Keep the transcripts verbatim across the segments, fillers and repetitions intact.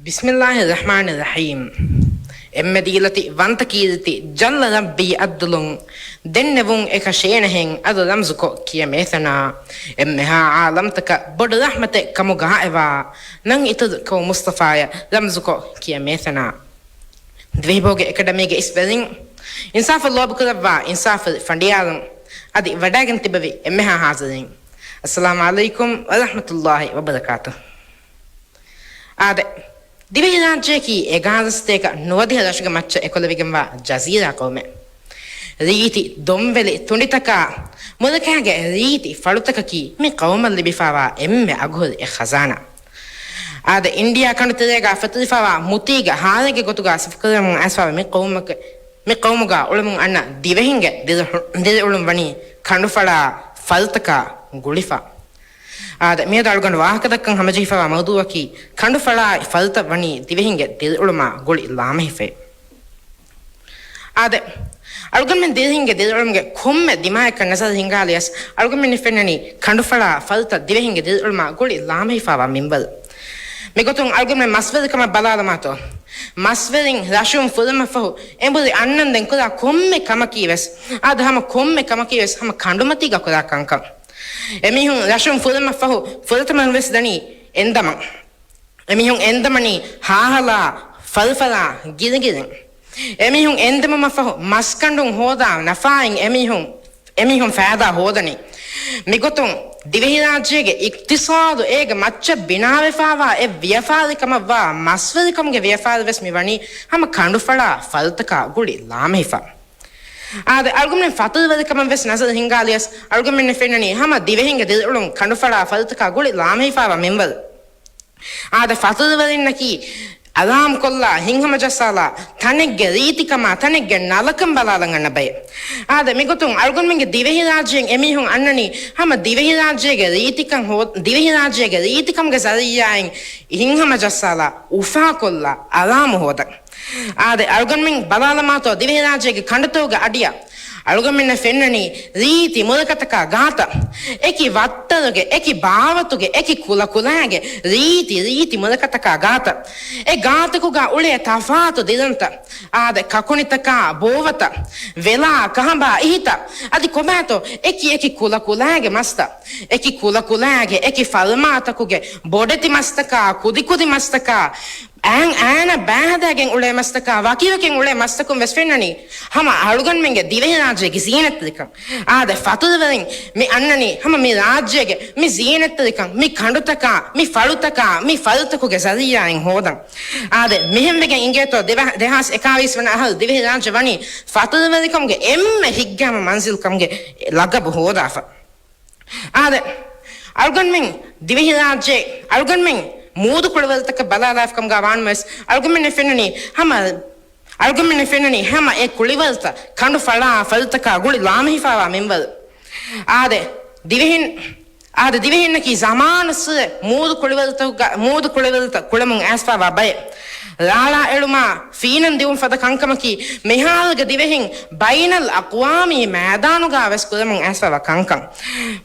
ބިސްމިއްލާހި ރަޙްމާނި ރަޙީމް. އެންމެ ދީލަތި ވަންތަ ކީރިތި ޖައްލަ ރައްބީ އައްދުލުން ދެންނެވުން އެކަށޭނަހެން އަދު ރަމްޒުކޮށް ކިޔަމޭތަނާ. އެންމެހާ އާލަމްތަކަށް ބޮޑު ރަޙްމަތެއް ކަމުގަ އައިވާ ނަން އިތުރު ކައު މުޞްޠަފާޔަށް ރަމްޒުކޮށް ކިޔަމޭތަނާ. ދިވެހިބަހުގެ އެކަޑަމީގެ އިސްވެރިން، އިންސާފަށް ލޯބިކުރައްވާ އިންސާފުވެރި ފަނޑިޔާރުން، އަދި ވަޑައިގެން ތިބެވި އެންމެހާ ޙާޒިރީން، އައްސަލާމު ޢަލައިކުމް ވަރަޙްމަތުﷲި ވަބަރަކާތުހު. އާދެ، ދިވެހިރާއްޖެއަކީ އެގާރަ ސަތޭކަ ނުވަދިހަ ރަށުގެ މައްޗަށް އެކުލެވިގެންވާ ޖަޒީރާ ޤައުމެއް. ރީތި ދޮންވެލި ތުނޑިތަކާ، މުލަކާގެ ރީތި ފަޅުތަކަކީ މި ޤައުމަށް ލިބިފާވާ އެންމެ އަގުހުރި އެއް ޚަޒާނާ. އާދެ، އިންޑިއާ ކަނޑުތެރޭގާ ފެތުރިފާވާ މުތީގެ ހާލެއްގެ ގޮތުގާ ސިފަކުރަމުން އައިސްފާވާ މި ޤައުމަކަށް، މި ޤައުމުގާ އުޅެމުން އަންނަ ދިވެހިންގެ ދިރި-، ދިރިއުޅުން ވަނީ ކަނޑުފަޅާ ފަޅުތަކާ ގުޅިފަ. އާދެ، މިއަދު އަޅުގަނޑު ވާހަކަދައްކަން ހަމަޖެހިފައިވާ މައުޟޫއަކީ ކަނޑުފަޅާ ފަޅުތައް ވަނީ ދިވެހިންގެ ދިރިއުޅުމާ ގުޅި ލާމެހިފައި. އާދެ، އަޅުގަނޑުމެން ދިވެހިންގެ ދިރިއުޅުމުގެ ކޮންމެ ދިމާޔަކަށް ނަޒަރު ހިންގާލިޔަސް، އަޅުގަނޑުމެންނަށް ފެންނަނީ ކަނޑުފަޅާ ފަޅުތައް ދިވެހިންގެ ދިރިއުޅުމާ ގުޅި ލާމެހިފައިވާ މިންވަރު. މިގޮތުން އަޅުގަނޑުމެން މަސްވެރިކަމަށް ބަލާލަމާތޯ، މަސްވެރިން ރަށުން ފުރަމަށްފަހު އެނބުރި އަންނަންދެން ކުރާ ކޮންމެ ކަމަކީ ވެސް، އާދެ، ހަމަ ކޮންމެ ކަމަކީ ވެސް ހަމަ ކަނޑުމަތީގަ ކުރާ ކަންކަން. އެމީހުން ރަށުން ފުރަމަށްފަހު ފުރަތަމަ ވެސް ދަނީ އެންދަމަން. އެމީހުން އެންދަމަނީ ހާހަލާ، ފަރުފަރާ، ގިރިގިރިން. އެމީހުން އެންދަމުމަށްފަހު މަސްކަނޑުން ހޯދާ ނަފާއިން އެމީހުން، އެމީހުން ފައިދާ ހޯދަނީ. މިގޮތުން ދިވެހިރާއްޖޭގެ އިޤްތިޞާދު އޭގެ މައްޗަށް ބިނާވެފާވާ އެއް ވިޔަފާރިކަމަށްވާ މަސްވެރިކަމުގެ ވިޔަފާރި ވެސް މިވަނީ ހަމަ ކަނޑުފަޅާ ފަޅުތަކާ ގުޅި ލާމެހިފަ. އާދެ، އަޅުގަނޑުމެން ފަތުރުވެރިކަމަށް ވެސް ނަޒަރު ހިންގާލިޔަސް، އަޅުގަނޑުމެންނަށް ފެންނަނީ ހަމަ ދިވެހިންގެ ދިރިއުޅުން ކަނޑުފަޅާ ފަޅުތަކާ ގުޅި ލާމެހިފައިވާ މިންވަރު. އާދެ، ފަތުރުވެރިންނަކީ އަރާމުކޮށްލާ، ހިތްހަމަޖައްސާލާ، ތަނެއްގެ ރީތިކަމާ، ތަނެއްގެ ނަލަކަން ބަލާލަން އަންނަ ބައެއް. އާދެ، މިގޮތުން އަޅުގަނޑުމެންގެ ދިވެހިރާއްޖޭން އެމީހުން އަންނަނީ ހަމަ ދިވެހިރާއްޖޭގެ ރީތިކަން ހޯ-، ދިވެހިރާއްޖޭގެ ރީތިކަމުގެ ޒަރީއާއިން ހިތްހަމަޖައްސާލާ، އުފާކޮށްލާ، އަރާމު ހޯދަން. އާދެ، އަޅުގަނޑުމެން ބަލާލަމާތޯ ދިވެހިރާއްޖޭގެ ކަނޑުތަކުގެ އަޑިއަށް އަޅުގަނޑުމެންނަށް ފެންނަނީ ރީތި މުލަކަތަކާ ގާތަށް، އެކި ވައްތަރުގެ، އެކި ބާވަތުގެ، އެކި ކުލަކުލައިގެ ރީތި ރީތި މުލަކަތަކާ ގާތަށް. އެ ގާތަކުގަ އުޅޭ ތަފާތު ދިރަންތައް، އާދެ، ކަކުނިތަކާ ބޯވަތައް، ވެލާ ކަހަނބާ އިހިތައް، އަދި ކޮބާތޯ އެކި އެކި ކުލަކުލައިގެ މަސްތައް، އެކި ކުލަކުލައިގެ އެކި ފަރުމާތަކުގެ ބޮޑެތި މަސްތަކާ، ކުދިކުދި މަސްތަކާ، އައިން އައިނަށް ބައިހަދައިގެން އުޅޭ މަސްތަކާ، ވަކިވެގެން އުޅޭ މަސްތަކުން ވެސް ފެންނަނީ ހަމަ އަޅުގަނޑުމެންގެ ދިވެހިރާއްޖޭގެ ޒީނަތްތެރިކަން. އާދެ، ފަތުރުވެރިން މި އަންނަނީ ހަމަ މި ރާއްޖޭގެ މި ޒީނަތްތެރިކަން، މި ކަނޑުތަކާ، މި ފަޅުތަކާ، މި ފަރުތަކުގެ ޒަރީއާއިން ހޯދަން. އާދެ، މިހެންވެގެން އިނގޭތޯ، ދެވަ-، ދެހާސް އެކާވީސް ވަނަ އަހަރު ދިވެހިރާއްޖެ ވަނީ ފަތުރުވެރިކަމުގެ އެންމެ ހިތްގައިމު މަންޒިލްކަމުގެ ލަގަބު ހޯދާފަ. އާދެ، އަޅުގަނޑުމެން ދިވެހިރާއްޖެ، އަޅުގަނޑުމެން މޫދު ކުޅިވަރުތަކަށް ބަލާލާފަ ކަމުގަ ވާނަމަވެސް، އަޅުގަނޑުމެންނަށް ފެންނަނީ ހަމަ، އަޅުގަނޑުމެންނަށް ފެންނަނީ ހަމަ އެ ކުޅިވަރުތައް ކަނޑު ފަޅާ ފަރުތަކާ ގުޅި ލާމެހިފާވާ މިންވަރު. އާދެ، ދިވެހިން، އާދެ، ދިވެހިންނަކީ ޒަމާނުއްސުރެ މޫދު ކުޅިވަރުތަކުގަ، މޫދު ކުޅިވަރުތައް ކުޅެމުން އައިސްފާވާ ބައެއް. ރާޅާ އެޅުމާ، ފީނަން ދިއުން ފަދަ ކަންކަމަކީ، މިހާރުގެ ދިވެހިން ބައިނަލް އަޤްވާމީ މައިދާނުގަ ވެސް ކުރަމުން އައިސްފަވާ ކަންކަން.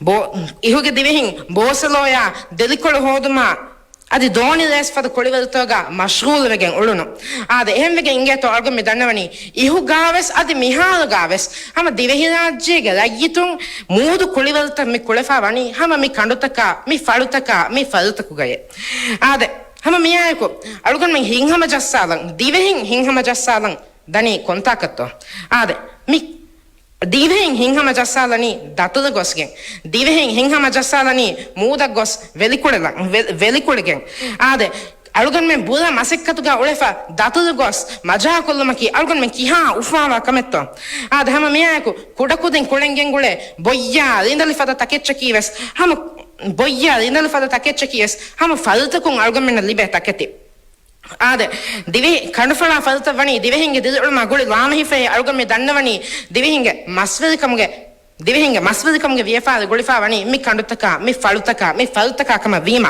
ބޯ-، އިހުގެ ދިވެހިން ބޯސެލޯޔާ ދެލިކޮޅު ހޯދުމާ، އަދި ދޯނި ރޭސް ފަދަ ކުޅިވަރުތަކުގަ މަޝްޣޫލުވެގެން އުޅުނު. އާދެ، އެހެންވެގެން އިނގޭތޯ އަޅުގަނޑު މި ދަންނަވަނީ، އިހުގަ ވެސް އަދި މިހާރުގަ ވެސް ހަމަ ދިވެހިރާއްޖޭގެ ރައްޔިތުން މޫދު ކުޅިވަރުތައް މި ކުޅެފާ ވަނީ ހަމަ މި ކަނޑުތަކާ، މި ފަޅުތަކާ، މި ފަރުތަކުގައޭ. އާދެ، ހަމަ މިއާއެކު އަޅުގަނޑުމެން ހިތްހަމަޖައްސާލަން، ދިވެހިން ހިތްހަމަޖައްސާލަން ދަނީ ކޮންތާކަށްތޯ؟ އާދެ، މި ދިވެހިން ހިތްހަމަޖައްސާލަނީ ދަތުރު ގޮސްގެން. ދިވެހިން ހިތްހަމަޖައްސާލަނީ މޫދަށް ގޮސް ވެލިކުޅެލަން، ވެ-، ވެލިކުޅެގެން. އާދެ، އަޅުގަނޑުމެން ބުރަ މަސައްކަތުގަ އުޅެފަ ދަތުރު ގޮސް މަޖާކޮށްލުމަކީ އަޅުގަނޑުމެން ކިހާ އުފާވާ ކަމެއްތޯ؟ އާދެ، ހަމަ މިއާއެކު ކުޑަކުދިން ކުޅެންގެން ގުޅޭ ބޮއްޔާ ރިނދަލި ފަދަ ތަކެއްޗަކީ ވެސް ހަމަ، ބޮއްޔާ ރިނދަލި ފަދަ ތަކެއްޗަކީ ވެސް ހަމަ ފަރުތަކުން އަޅުގަނޑުމެންނަށް ލިބޭ ތަކެތި. އާދެ، ދިވެހި ކަނޑުފަޅާ ފަރުތައް ވަނީ ދިވެހިންގެ ދިރިއުޅުމާ ގުޅި ލާމެހިފައި އަޅުގަނޑު މި ދަންނަވަނީ ދިވެހިންގެ މަސްވެރިކަމުގެ، ދިވެހިންގެ މަސްވެރިކަމުގެ ވިޔަފާރި ގުޅިފާ ވަނީ މި ކަނޑުތަކާ، މި ފަޅުތަކާ، މި ފަރުތަކާ ކަމަށް ވީމާ،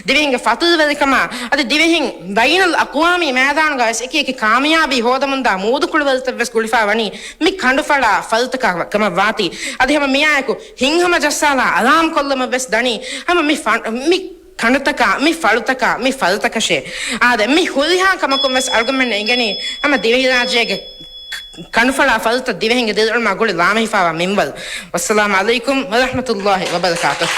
ދިވެހިންގެ ފަތުރުވެރިކަމާ، އަދި ދިވެހިން ބައިނަލް އަޤްވާމީ މައިދާނުގަ ވެސް އެކި އެކި ކާމިޔާބީ ހޯދަމުންދާ މޫދު ކުޅިވަރުތައް ވެސް ގުޅިފާ ވަނީ މި ކަނޑުފަޅާ ފަރުތަކާ ކަމަށް ވާތީ. އަދި ހަމަ މިއާއެކު ހިތްހަމަޖައްސާލާ އަރާމުކޮށްލަމަށް ވެސް ދަނީ ހަމަ މި ފަ-، މި ކަނޑުތަކާ، މި ފަޅުތަކާ، މި ފަދަތަކަށޭ. އާދެ، މި ހުރިހާ ކަމަކުން ވެސް އަޅުގަނޑުމެން އެނގެނީ ހަމަ ދިވެހިރާއްޖޭގެ ކަނޑުފަޅާ ފަދަތައް ދިވެހިންގެ ދިރިއުޅުމާ ގުޅި ލާމެހިފާވާ މިންވަރު. ވައްސަލާމު ޢަލައިކުމް ވަރަޙްމަތުﷲި ވަބަރަކާތުހު.